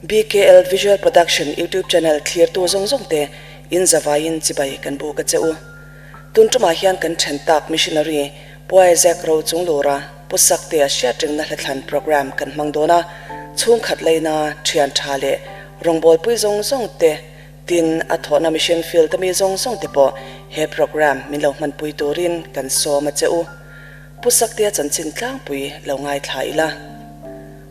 BKL Visual Production YouTube channel thlirtu zawng zawng te in zavaiin chibai kan buk a che u. Tun tumah hian kan then tak missionary Pu Isaac Rochunglura Pu Saktea hriatringna hlathlan program kan hmang dawn a, chhungkhat leina thian tha leh rawngbawlpui zawng zawng te tin a thawhna mission field a mi zawng zawng te pawh he program min lo hmanpui turin kan sawm a che u. Pu Saktea chanchin tlangpui lo ngaithla ila.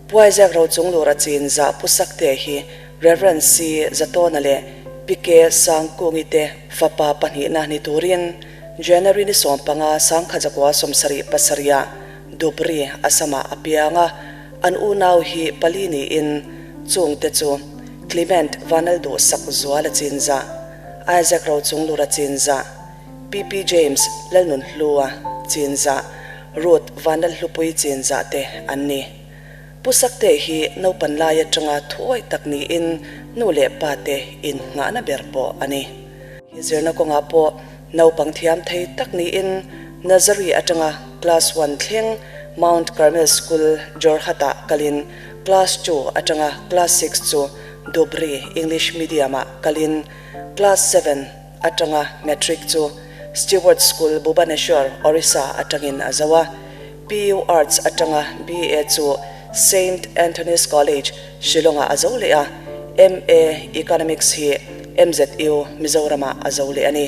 Pu Isaac Rochunglura chin zah Pu Saktea hi Rev. C. Zatawna leh Pi K. Sangkungi te fapa pahnihna ni turin January ni 15 sangkhajakua 77 ah Dhubri, Assam-ah a piang a, an unau hi pali niin chungte chu Clement Vanalduh Sakzuala chinzah, Isaac Rochunglura chinzah, PP James Lalnunhlua chinzah, Ruth Vanlalhlupui chinzah te an ni. Pu Sakte hi naupan lai atanga thuawih tak niin nu leh pa te innghahna ber pawh a ni. Hi zirna kawngah pawh naupang thiam thei tak niin Nursery atanga Class one thleng Mount Carmel School Jorhat-ah kalin Class two atanga Class six chu Dhubri English Medium-ah kalin Class seven atanga Matric chu Stewart School Bhubaneswar, Orissa atangin a zo a. PU Arts atanga BA chu Saint Anthony's College, Shillong-ah a zo leh a, MA Economics hi MZU, Mizoram-ah a zo leh a ni.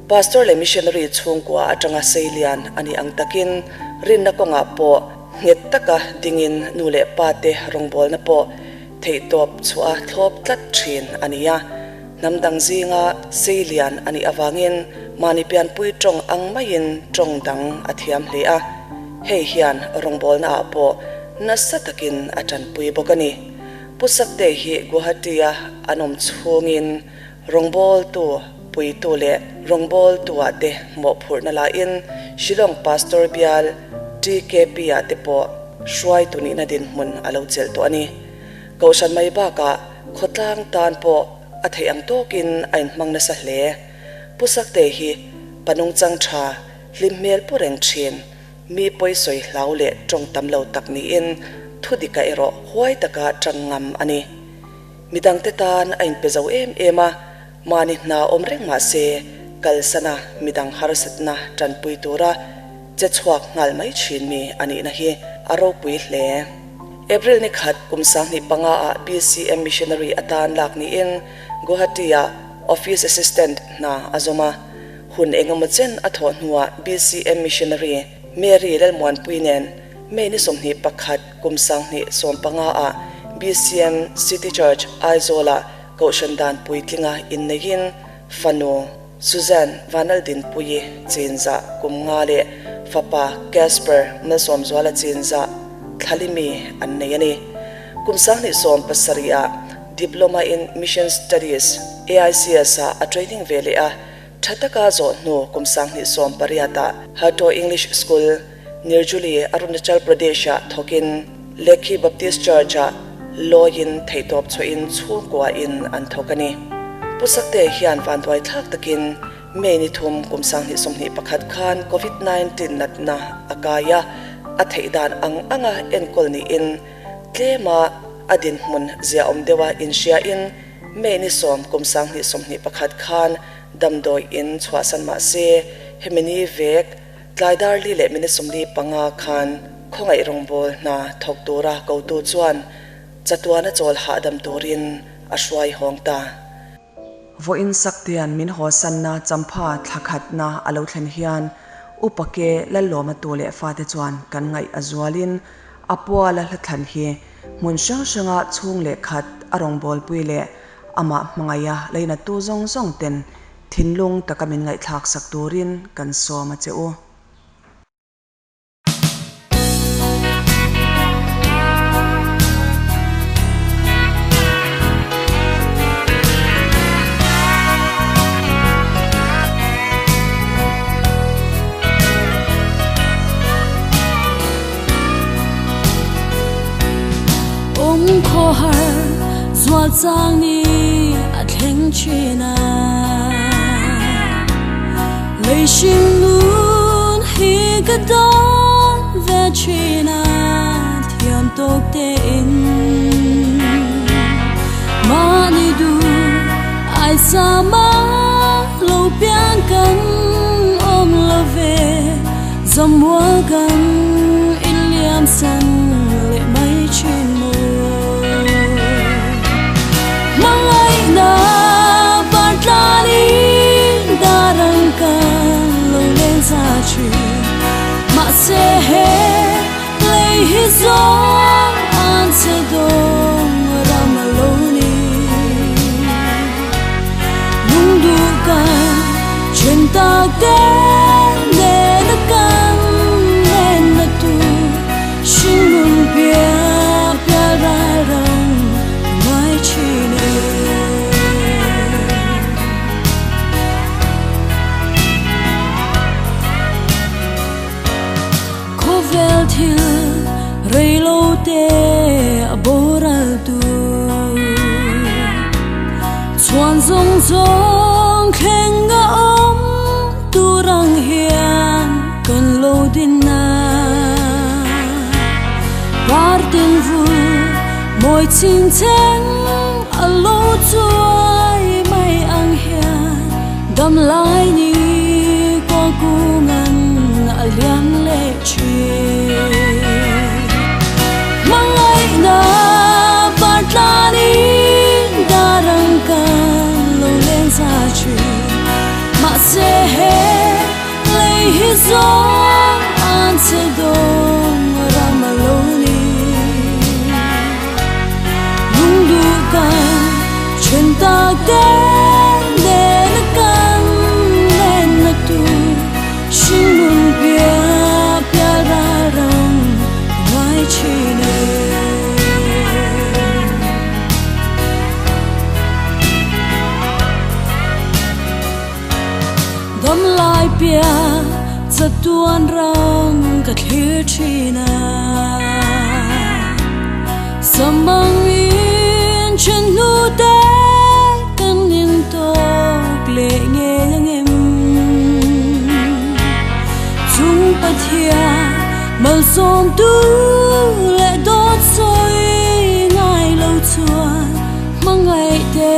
Pastor leh Missionary chhungkua atanga seilian a nih ang takin rinna kawngah pawh nghet taka dingin nu leh pa te rawngbawlna pawh theihtawp chhuah a thlawp tlat thin a ni a. Hnam dang zinga seilian a nih avangin mahni pianpui tawng ang maiin tawng dang a thiam hle a, hei hian rawngbawlnaah pawh nasa takin a tanpui bawk a ni. Pu Sakte hi Guwahati-a an awm chhungin rawngbawltu puitu leh rawngbawltu-ah te mawhphurhna lahin Shillong Pastor bial TKP-ah te pawh hruaitu nihna dinhmun a lo chelh tawh a ni. Kohhran mai bakah khawtlang tan pawh a theih ang tawkin a inhmang nasa hle. Pu Sakte hi panungchang tha, hlim hmel pu reng thin, mi pawi sawi hlau leh tawng tam lo tak niin thudika erawh huai taka tang ngam a ni. Midangte tan a inpe zo em em a, mahni hna awm reng mah se kalsana midang harsatna tanpui tura che chhuak nghal mai thin mi a nihna hi a ropui hle. April ni khat kum 2005 ah BCM Missionary atan lak niin Guwahati-ah Office Assistant hna a zawm a. Hun engemaw chen a thawh hnuah BCM Missionary Mary Lalmuanpui nen May ni 21 kum 2015 ah BCM City Church Aizawl-ah Kohhran dan puitlinga inneihin fanu Suzanne Vanaldinpuii chinzah kum nga leh fapa Casper Malsawmzuala chinzah Thlalimi an nei a ni. Kum 2017 ah Diploma in Mission Studies, AICS, ah a training ve leh a, tha taka zawh hnu kum 2018 ah Hato English School, Nirjuli, Arunachal Pradesh ah thawkin Lekhi Baptist Church ah lawiin theihtawp chhuahin chhungkua in an thawk a ni. Pu Sakte hian vanduai thlak takin May ni thum kum 2021 khan Covid 19 natna a kai a, a theih dan ang anga enkawl niin tlema a dinhmun ziaawm deuha inhriain May ni 10 kum 2021 khan damdawi in chhuahsan mah se hemi ni vek Tlai dar li leh minute 45 khan khawngaih rawngbâwl hna thawk tura kotu chuan chatuana chawl hahdam turin a hruai hawng ta. Vawiin Saktian min hawsanna champha thla khatna a lo thlen hian Upa ke Lallawma tu leh fate chuan kan ngaih a zualin a puala hla thlan hi hmun hrang hranga chhung leh khat a rawngbawlpui leh amah hmangaiha leinattu zawng zawng ten thinlung taka min ngaihthlak sak turin kan sawm a che u. Awm khawhar zual chang ni a thleng thin a, lei hring nun hi ka dawn ve thin a, thiam tawk tein. Ai sama lo piang kan awm lo ve, zamual kan inliam san leh mai thin maw. Hmangaihna par tlanin dar ang kan lo leng za thin, mahse he lei hi zawng an che dawng ram a lo ni. Lung duh kan then tak te nen a kan len na tur hringnun piah piah ral ram ngai thin e. Khawvel thil rei lo te a boral tur chuan zawng zawng thleng a awm tur ang hian kan lo din a. Partin vul mawi ching cheng a lo chuai mai ang hian dam lai ni kawl kungan a liam leh thin. Hmangaihna par tlanin dar ang kan lo leng za thin, mahse he lei hi zawng an che dawng ram a lo ni. Lung duh kan then tak te nen a kan len na tur hringnun piah piah ral ram ngai thin e. Dam lai piah chatuan ram ka thlir thin a, samang in then hnu te kan in tawk leh ngei ang em. Chung Pathian malsawm tu leh dawt sawi ngai lo chuan hmangaih te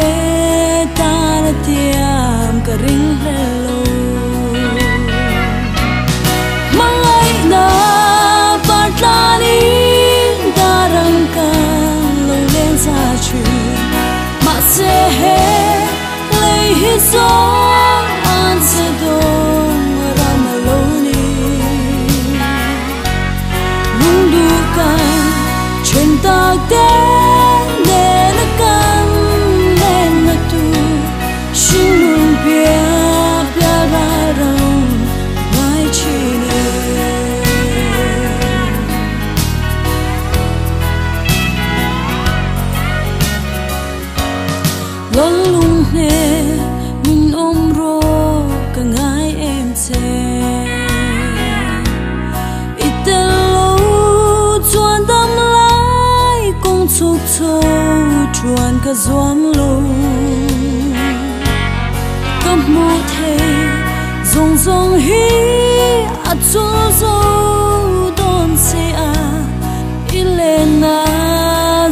tan a tiam ka ring hlel lo. Hmangaihna par tlanin dar ang kan lo leng za thin, mahse he lei hi zawng an che dawng ram a lo ni. Lung duh kan then tak te nen a kan len na tur hringnun piah piah ral ram ngai thin e. Lawlung hne min awm rawh ka ngai em che, i tel lo chuan dam lai kawng chhuk chho chuan ka zuam lo. Ka hmuh thei zawng zawng hi a chul zo dawn che a, i lenna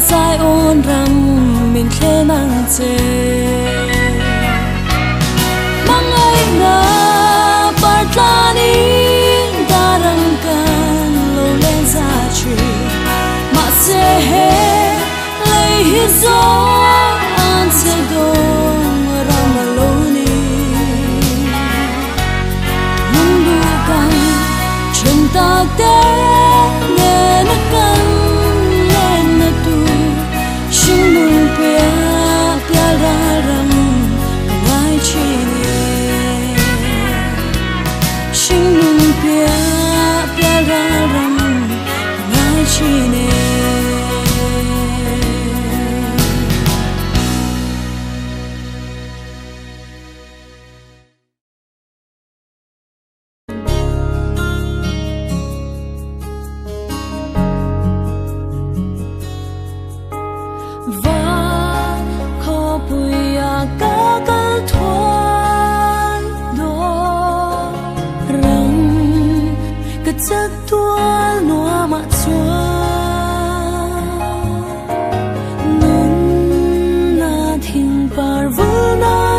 Zion ram min thlen ang che. Hmangaihna par tlanin dar ang kan lo leng za thin, mahse he lei hi zawng an che dawng ram a lo ni. Lung duh kan then tak te nen a kan len na tur hringnun piah piah ral ram ka ngai thin e. Hringnun piah piah ral ram ka ngai thin e. Van khawpuia ka kal thuai dawn rang ka chak tual nuamah chuan nunna thing par vul na.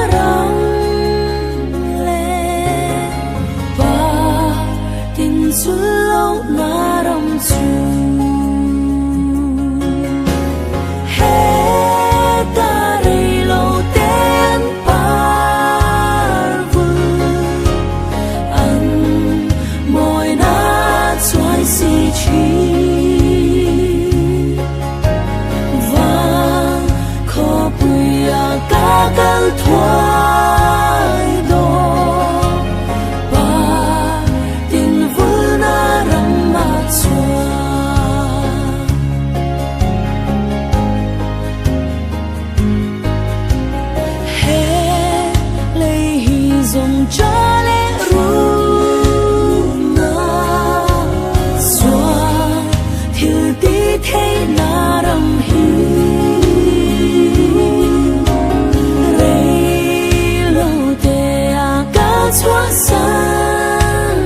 kal thuai dawn pa tin vulna ram a chuan. He lei hi zawng cha leh runa chuan thil ti theihna ram hi rei lo te a ka chhuahsan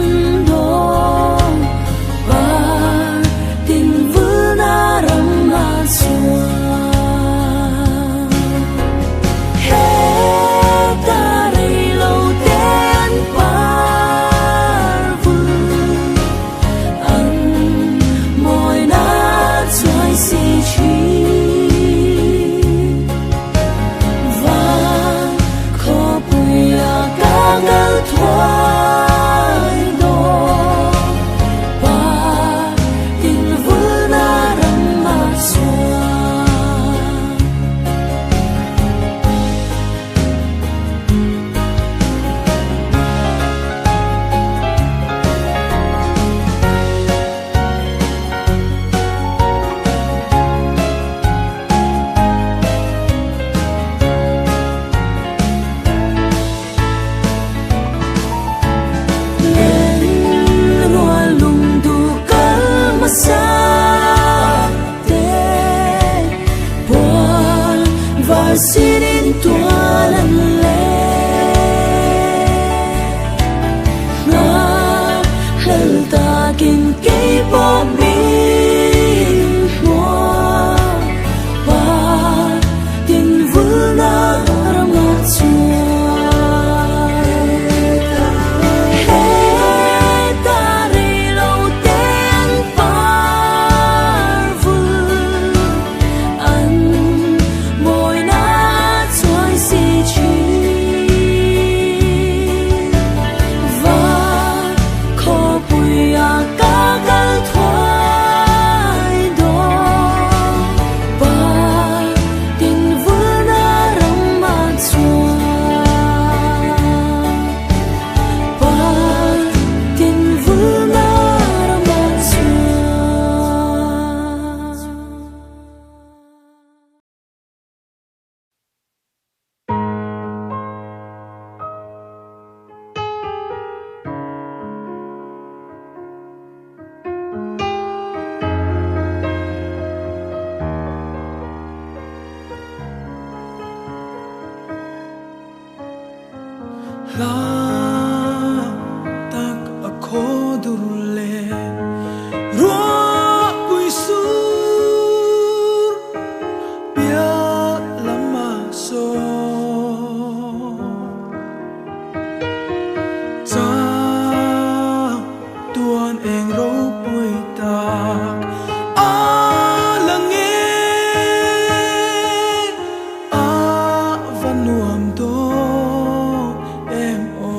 dawn par tin vulna ram a chuan. Heta rei lo te an par vul an mawina chuai si thin. Van khawpuia ka kal thuai dawn par tin vulna ram a chuan. Lenrual lungduh kal hmasa te puan var sinin tual an leng. Nghak hlel takin keipawh min hmuak par tin vulna ram a chuan. Heta rei lo te an par vul an mawina chuai si thin. Van khawpuia ka kal thuai dawn par tin vulna ram a chuan. Par tin vulna ram a chuan. Hla tak a khaw dur leh ruahpui sur piah lama sawn. Chang tuan eng ropui tak a lang e, a va nuam dawn em aw.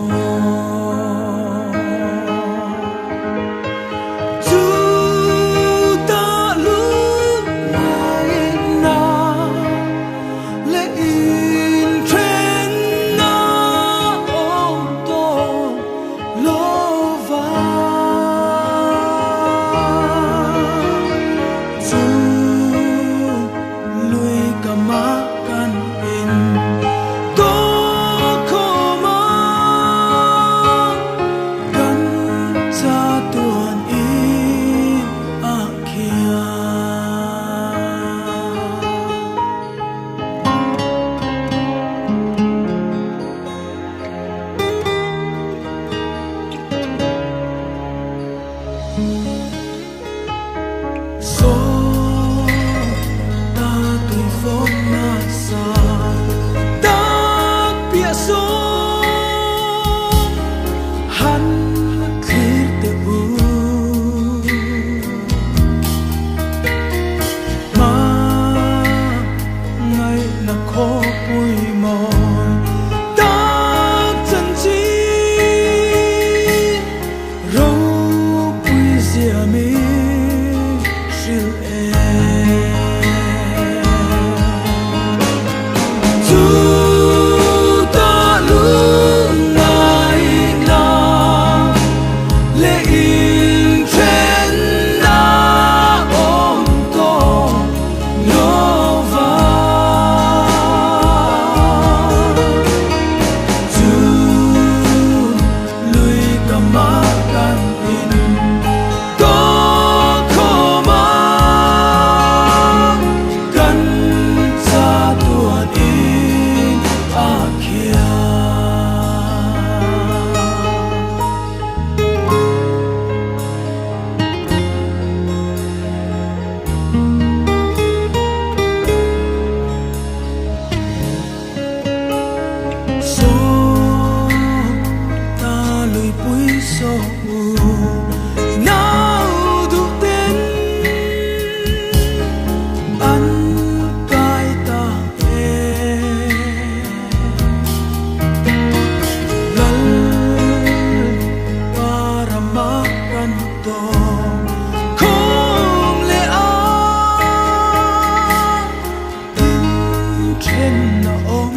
Then a awm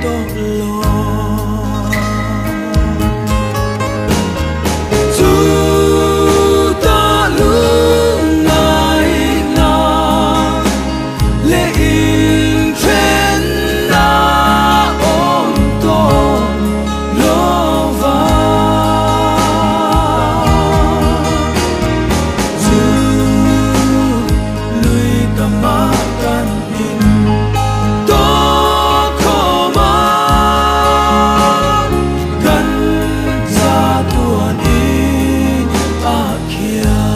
tawh lo. Chutah lungngaihna leh inthenna awm tawh lo va. Chu lui ka mah kan in tawh khawm a, kan cha tuan in a khian.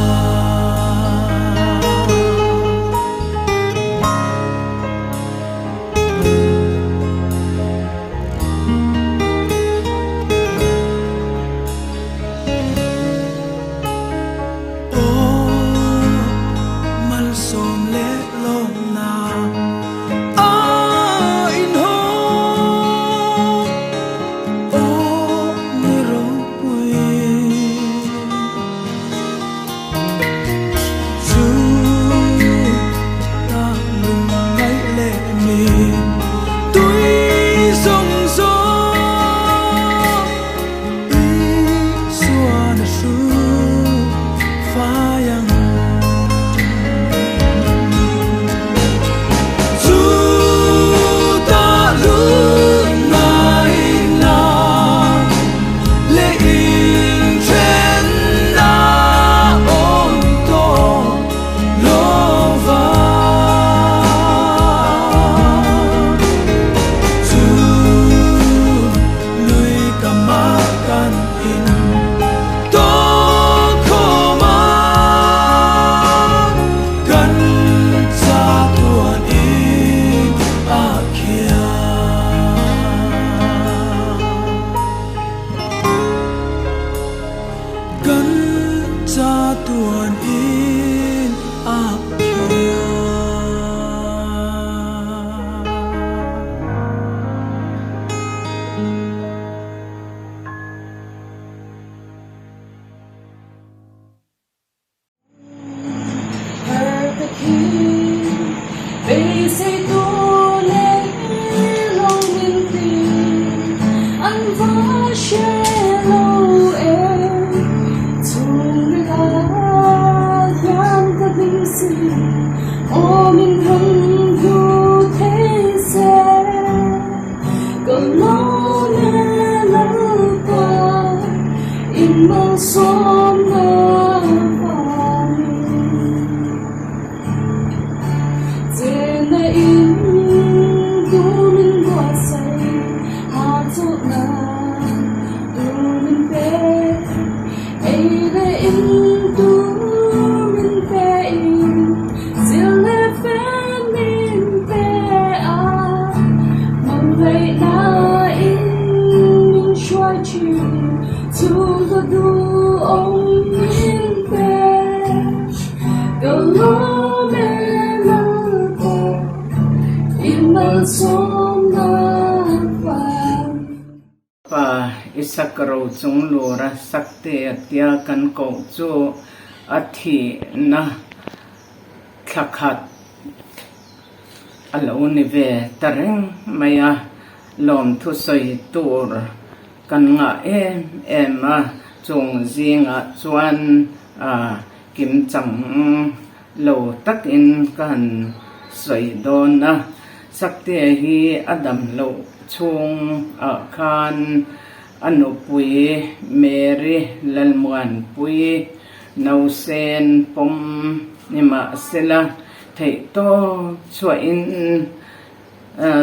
Aw malsawm leh lawmna a inhawng, aw ni ropui. Chu ta lungngaih leh mi tui zawng zawng. Isuan a hru fai ang. Chutah lungngaihna leh inthenna awm tawh lo va. Chu Lui ka mah kan in tawh khawm a, kan cha tuan in a khian. Kan cha tuan in a khian. Pa Isak rochung lura sakte a tia kan koh chu a thihna thla khat a lo ni ve ta reng mai a, lawmthu sawi tur kan ngah em em a, chung zingah chuan kim chang lo takin ka han sawi dawn a, Sakte hi a dam loh chhung ah khan a nupui Mary Lalmuanpui Nausen pawm ni mahsela theihtawp chhuahin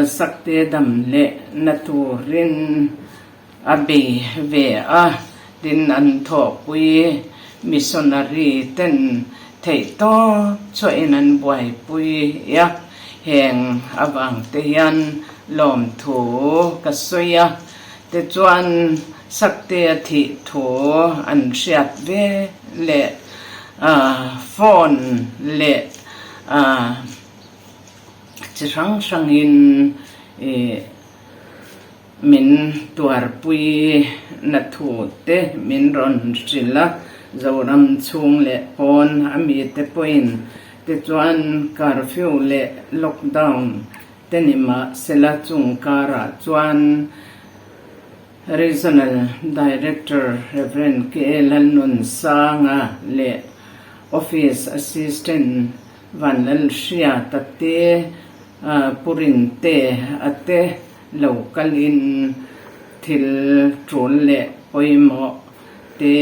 Sakte dam leh na turin a bei ve a, tin an thawhpui missionary ten theihtawp chhuahin an buaipui a, heng avang te hian lawmthu ka sawi a, tichuan Sakte a thih thu an hriat ve leh phone leh chi hrang hrangin min tuarpui na thu te min rawn hrilh a, Zoram chhung leh pawn a mite pawhin tichuan curfew leh lockdown. te ni mahsela chung karah chuan Regional Director Rev. K. Lalnunsanga leh Office Assistant Vanlalhriata te Pu Rinte a te lo kalin thil tul leh pawimawh te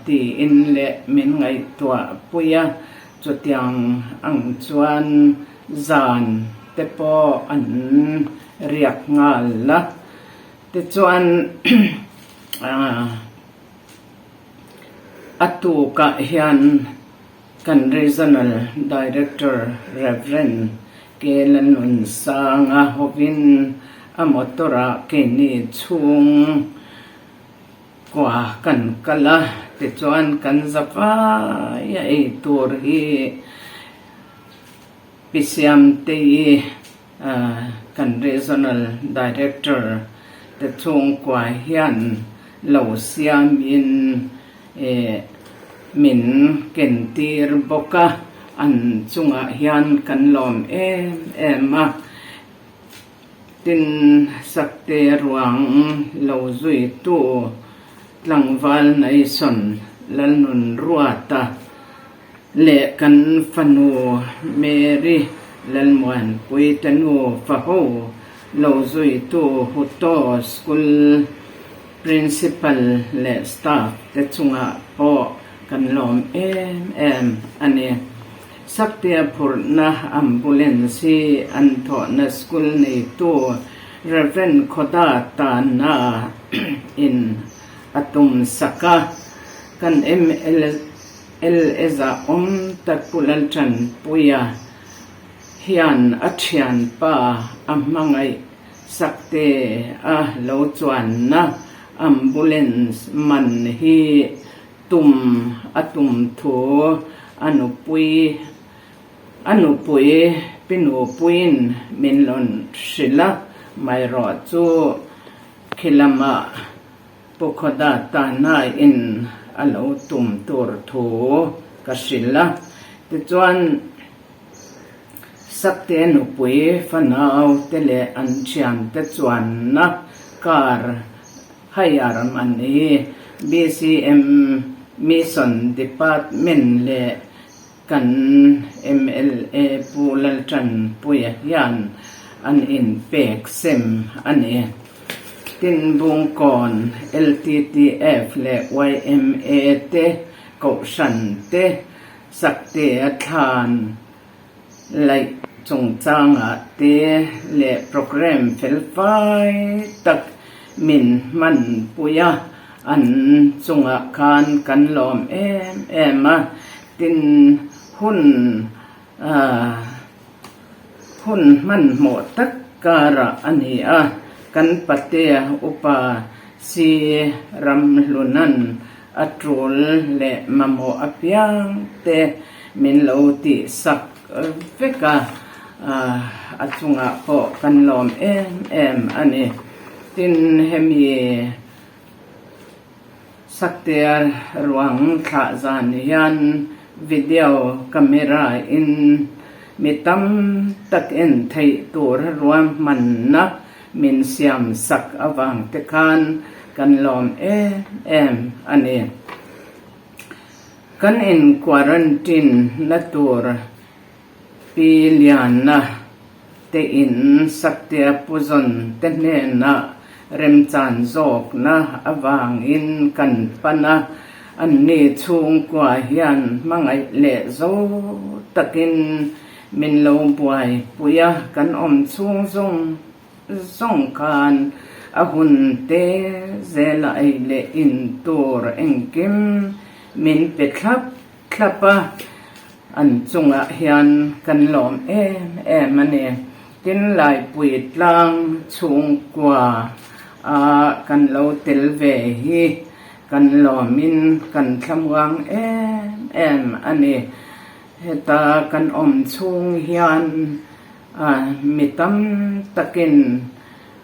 tiin leh min ngaihtuah pui a, chutiang ang chuan zan te pawh an riak nghal a. Tichuan a tukah hian Kan Regional Director Rev. K. Lalnunsanga hovin a motor-ah keini chhung kua kan kal a, tichuan kan za vai a ei tur hi Pi Siamtei kan Regional Director te chhungkua hian lo siamin min kentir bawk a, an chungah hian kan lawm em em a. Tin, Sakte ruang lo zuitu tlangval Naison Lalnunruata leh kan fanu Mary Lalmuanpui te nufa ho lo zuitu Huto School Principal leh staff te chungah pawh kan lawm em em a ni. Saktia phurhna ambulance hi an thawhna school neitu Rev. Khoda Tana in a tum sak a, kan mla zahawm tak Pu Laltanpuia hian a thianpa a hmangaih Sakte a lo chuanna ambulance man hi tum a tum thu a nupui a nupui pi nupuiin min rawn hrilh a, maherawh chu khi lamah Pu Khawda Tana-in a lo tum tur thu ka hrilh a, tichuan. Sakte nupui fanau te leh an thiante chuanna car hire man hi BCM Mission Department leh kan mla Pu Laltanpuia hian an inpek sem a ni. Tin Bungkawn LTTF leh yma te Kohhran te Saktea thlan laih chungchangah te leh programme felfai tak min hmanpui a, an chungah khan kan lawm em em a, tin hun hun hmanhmawh tak karah a ni a, kan patea upa si Ramhlunan A tul leh mamawh apiang te min lo tih sak vek a, a chungah pawh kan lawm em em a ni. Tin, hemi Saktea ruang thlah zan hian video camera in mi tam tak en theih tur ruahmanna Min siam sak avang te khan kan lawm em em a ni. Kan in quarantine na tur Pi Liana te in Saktia Puzawn te hnenah remchan zawkna avangin kan pan a, anni chhungkua hian hmangaih leh zo takin Min lo buaipui a, kan awm chhung zawng zawng khan a hun te zel a ei leh in tur engkim min pe thlap thlap a, an chungah hian kan lawm em em a ni. Tin, Laipui tlang chhungkua a kan lo tel ve hi kan lawmin kan thlamuang em em a ni. Heta kan awm chhung hian mi tam takin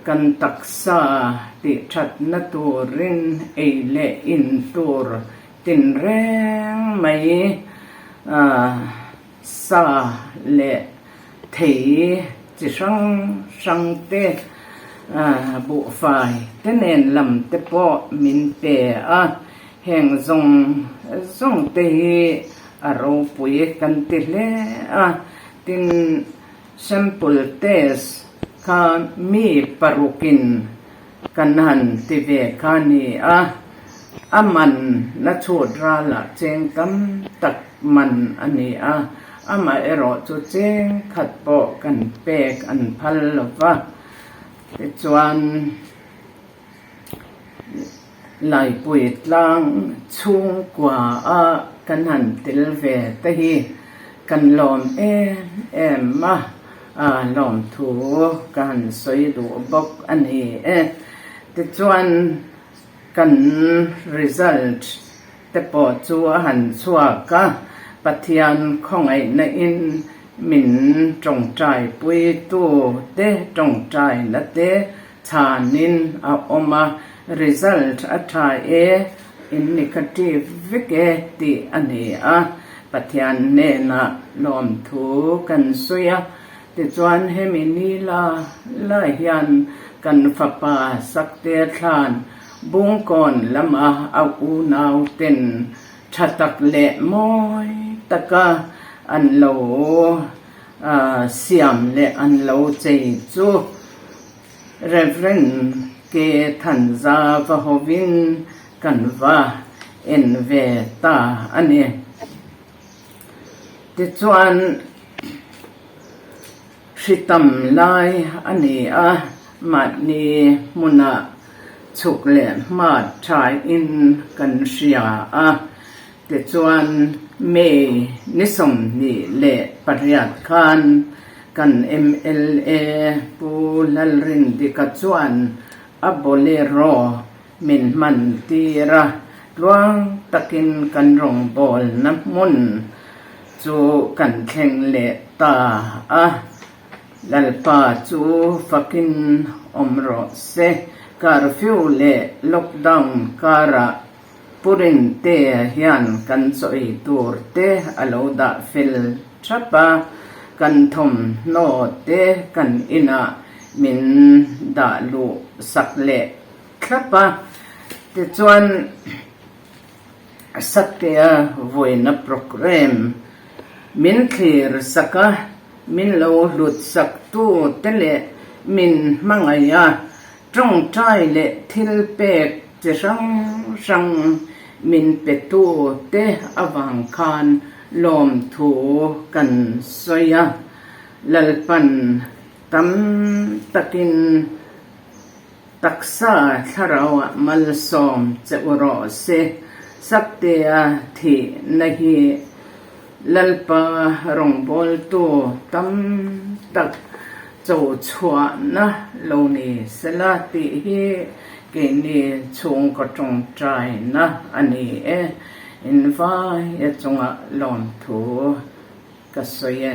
kan taksa tihthatna turin ei leh in tur tinreng mai sa leh thei. chi hrang hrang te buhfai te nen lam te pawh min pe a, heng zawng zawng te hi a ropui kan ti hle a, tin sample test kha mi parukin kan han ti ve kha ni a, a man la chhut ralah cheng tam tak man a ni a, amaherawh chu cheng khat pawh kan pek an phal lo va, tichuan Laipui tlang chhungkua a kan han tel ve te hi kan lawm em em a. A lawmthu ka han sawi duh bawk a ni e. Tichuan kan result te pawh chu a han chhuak a, Pathian khawngaihna in min tawngtai puitu te tawngtaina te chhanin a awm a, result a tha e, in negative vek e tih a ni a, Pathian hnenah lawmthu kan sawi a, tichuan hemi ni la la hian kan fapa Sakte thlan Bungkawn lama a unau ten tha tak leh mawi taka an lo siam leh an lo chei chu Rev. Ke Thanza va hovin kan va en ve ta a ni. Tichuan, hri tam lai a ni a, mahni hmunah chhuk leh hmat thain kan hria a. Tichuan, May ni 28 khan kan mla Pu Lalrindika chuan a Bolero min hman tir a, tluang takin kan rawngbawlna hmun chu kan thleng leh ta a. Lalpa chu fakin awm rawh se. Curfew leh lockdown karah Purintea hian kan chaw ei tur te a lo dah fel thap a, kan thawmhnaw te kan inah min dah luh sak leh thlap a. Tichuan Saktea vawiina programme min thlir sak a, min lo hlut sak tu te leh min hmangaih a, Tawngtai leh thil pek chi hrang hrang min petu te avang khan lawmthu kan sawi a, Lalpan tam takin taksa thlarauah malsawm che u rawh se. Saktea thihna hi Lalpa rawngbawltu tam tak cho chhuahna lo ni sela tih hi keini chhungkaw tawngtaina a ni e. Invaia chungah lawmthu ka sawi e.